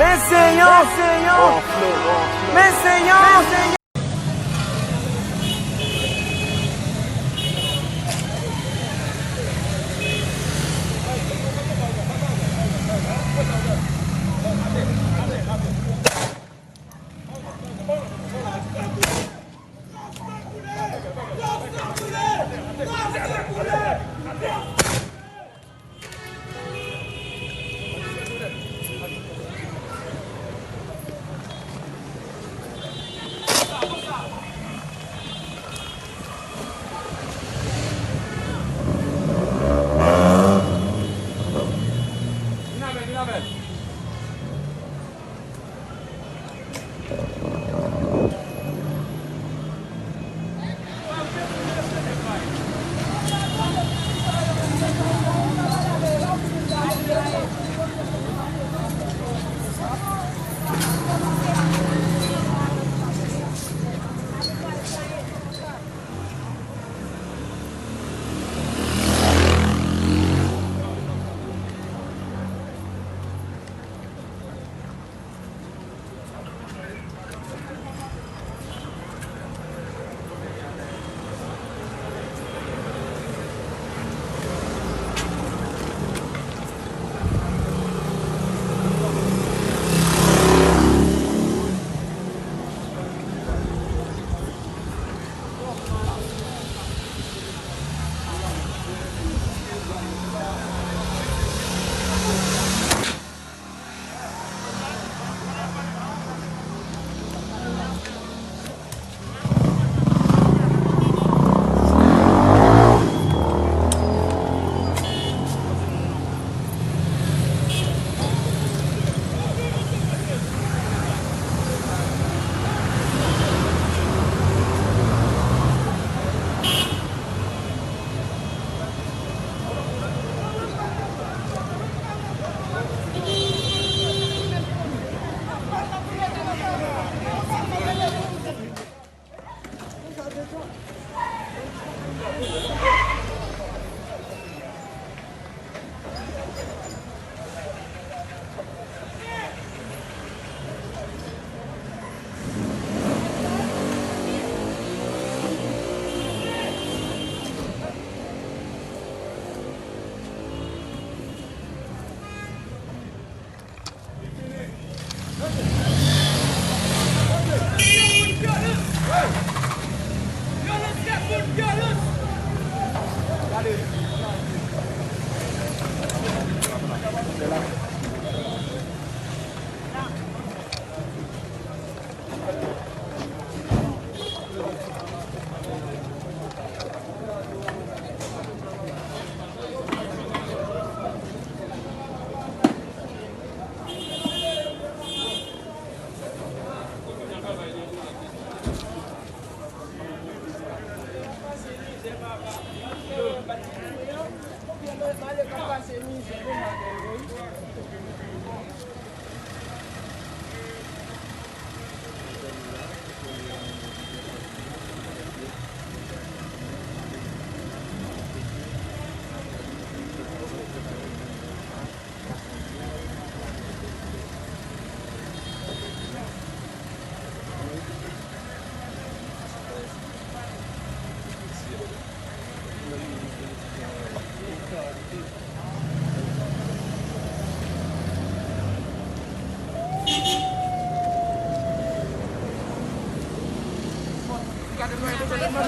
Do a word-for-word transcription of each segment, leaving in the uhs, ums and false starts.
Men se yon, men se yon, men se yon.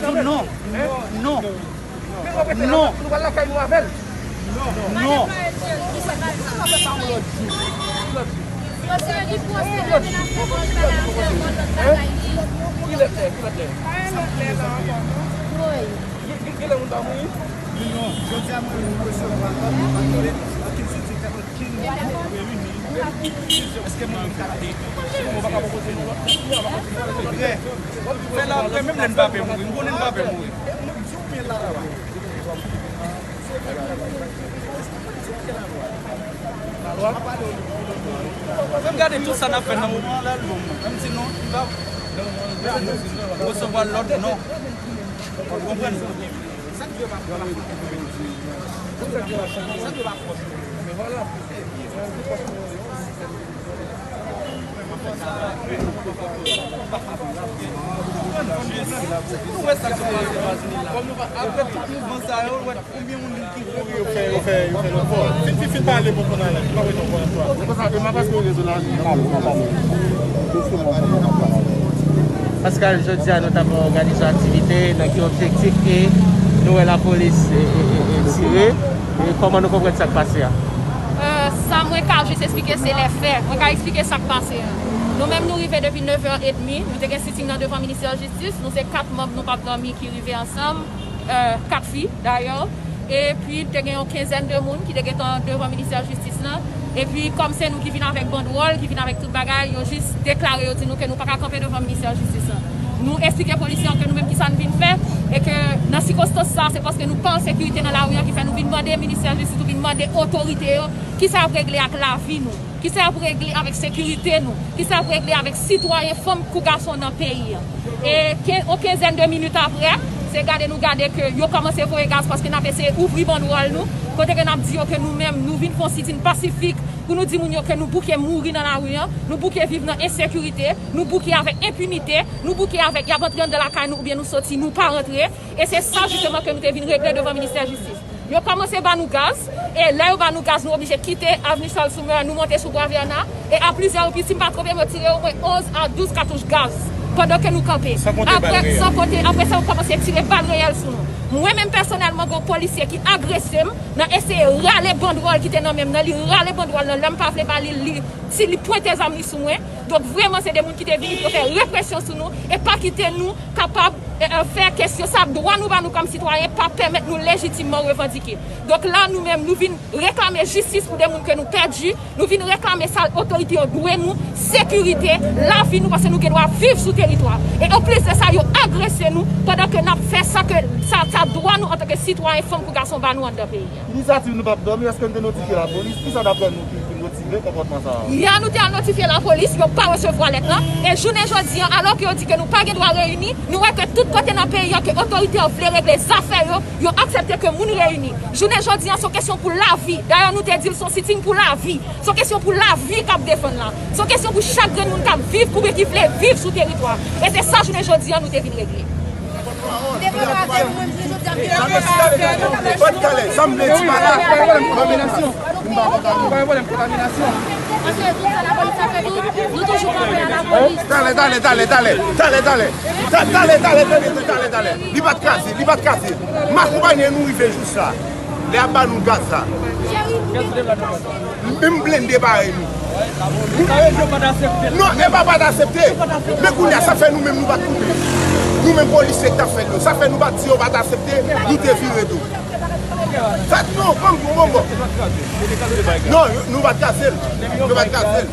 Non, non, non, non. Nou pral lakay nou avè l. Non. Kilè, kilè, kilè? Pa yon lòt lè la ankò, non. Gen, gen, gen lè moun ta mouri. Non, jodi a mwen resevwa lòd, pa tande, ankenn soti, fè okenn reyini. Èske mwen menm ka tande? Fè la, fè menm lè n pa pè mouri. M konnen n pa pè mouri. Fè m gade tout sa n ap fè nan moman an la, l bon mwen. Menm si nou, nou pa resevwa lòd, non. Ou konprann? Sa k dwe pa fè la. Sa k dwe pa fè. Men vwala. Nou wè sa k ap pase Matinal la. Apre tout mouvman sa yo, ou wè konbyen moun ki kouri yo fè, yo fè, yo fè lòt bò. Fin, fin, fin pale pou konn ale. Li pa wè non konn fwa. Se konsa, e m ap paske rezo la, li. Pascal, jodi a nou t ap òganize aktivite, nan ki objektif ke nou wè lapolis e, e, e, e tire, e kòman nou konprann sa k pase a? Euh, sa mwen ka jis eksplike, se lè fè. Mwen ka eksplike sa k pase a. Nou menm, nou rive depi nevè edmi. Nou te gen siting nan devan ministè jistis. Nou se kat manm, nou p ap dòmi, ki rive ansanm. Euh, kat fi, dayè. Epi, te gen yon kenzèn de moun ki te gentan devan ministè jistis lan. Epi, kòm se nou ki vin avèk bandwòl, ki vin avèk tout bagay, yo jis deklare, yo di nou ke nou pa ka kanpe devan ministè jistis lan. Nou eksplike polisye yo ke nou menm ki sa n vin fè, e ke nan sikonstans sa, se paske nou pa an sekirite nan lari an ki fè nou vin mande ministè jistis, nou vin mande otorite yo, ki sa y ap regle ak lavi nou, ki sa y ap regle avèk sekirite nou, ki sa y ap regle avèk sitwayen fanm kou gason nan peyi an. E ke, yon kenzèn de minit apre, se gade nou gade ke yo kòmanse voye gaz paske n ap eseye ouvri bandwòl nou, kote ke n ap di yo ke nou menm, nou vin fè yon sitin pasifik pou nou di moun yo ke nou bouke mouri nan lari an, nou bouke viv nan ensekirite, nou bouke avèk enpinite, nou bouke avèk y ap antre anndan lakay nou oubyen nou soti, nou pa rantre. E se sa jisteman ke nou te vin regle devan ministè jistis. Yo kòmanse ba nou gaz, e lè yo ba nou gaz, nou oblije kite Avni Charles Soumer, nou monte sou Bwa Vèna, e a plizyè repriz, si m pa twonpe m, yo tire omwen onz a douz katouch gaz pandan ke nou kanpe. San konte bal reyèl. San konte, apre sa, yo kòmanse tire bal reyèl sou nou. Mwen menm pèsonèlman, gen yon polisye ki agrese m nan eseye rale bandwòl ki te nan men m nan, li rale bandwòl lan, lè m pa vle ba li, li, si li pwente zam li sou mwen. Donk, vrèman, se de moun ki te vini pou yo fè represyon sou nou e pa kite nou kapab, e, e, fè kesyon sa, dwa nou ba nou kòm sitwayen, pa pèmèt nou lejitimman revandike. Donk la, nou menm, nou vin reklame jistis pou de moun ke nou pèdi, nou vin reklame sa otorite yo dwe nou, sekirite, lavi nou, paske nou gen dwa viv sou teritwa. E anplis de sa, yo agrese nou pandan ke n ap fè sa ke, sa, sa dwa nou antanke sitwayen, fanm kou gason ba nou anndan peyi a. Inisiyativ Nou P ap Dòmi, èske n te notifye lapolis? Kisa daprè nou ki, ki motive konpòtman sa a? Yè, nou te al notifye lapolis, yo pa resevwa lèt lan. E jounen jodi an, alò ke yo di ke nou pa gen dwa reyini, nou wè ke tout kote nan peyi an ke otorite yo vle regle zafè yo, yo aksepte ke moun reyini. Jounen jodi an, se yon kesyon pou lavi. Dayè, nou te di l, se yon siting pou lavi. Se yon kesyon pou lavi k ap defann la. Se yon kesyon pou chak grenn moun k ap viv, oubyen ki vle viv sou teritwa. E se sa jounen jodi an, nou te vin regle. Talè, sa m vle di pa la. Talè, talè, talè, talè, talè, talè. Li pa t kraze, li pa t kraze. M akonpanye nou rive jis la. Lè y ap ba nou gaz la. Menm blende parèy nou. Non, e pa pa t aksepte. Men kounye a, sa fè nou menm nou pa t koute. Nou menm polisye k t ap fè l yo. Sa fè nou pa t di yo pa t aksepte, nou te vire do. Sa, non, ban m, ban m, ban m. Non, nou pa t kraze l. Nou pa t kraze l.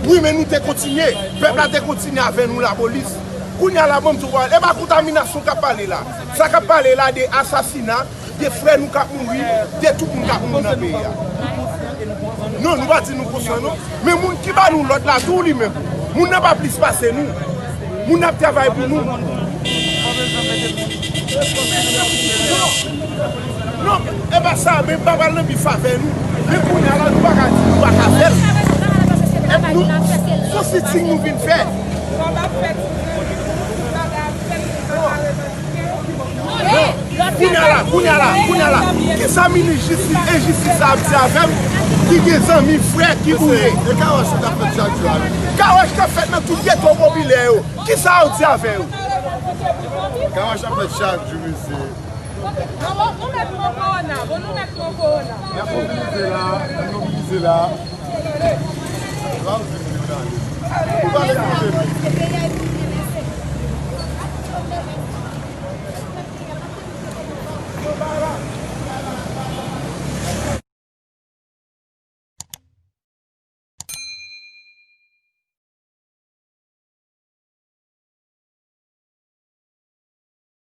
Wi, men nou te kontinye. Pèp la te kontinye avè nou, lapolis. Kounye a la, ban m di w, e pa kontaminasyon k ap pale la. Sa k ap pale la de asasina, de frè nou k ap mouri, de tout moun k ap mouri nan peyi a. Non, nou pa di nou konsyan, non. Men moun ki ba nou lòd la tou li menm. Moun nan pa plis pase nou. Moun nan ap travay pou nou. Non, non, e pa sa, men pa pral nan bif avè nou. Men kounye a la, nou pa ka di, nou pa ka fè l. E nou, se yon siting nou vin fè. Kounye a la, kounye a la, kounye a la. Kisa minis jistis, enjistis sa ap di avè m ki gen zanmi, frè ki boule? E kawòch yo k ap fèt chak jou a, wi. Kawòch k ap fèt nan tout geto popilè yo. Kisa yo di avè yo? Kawòch ap fèt chak jou, mesye. Bon, nou mèt pran kowona. Bon, nou mèt pran kowona. Y ap mobilize la, y ap mobilize la.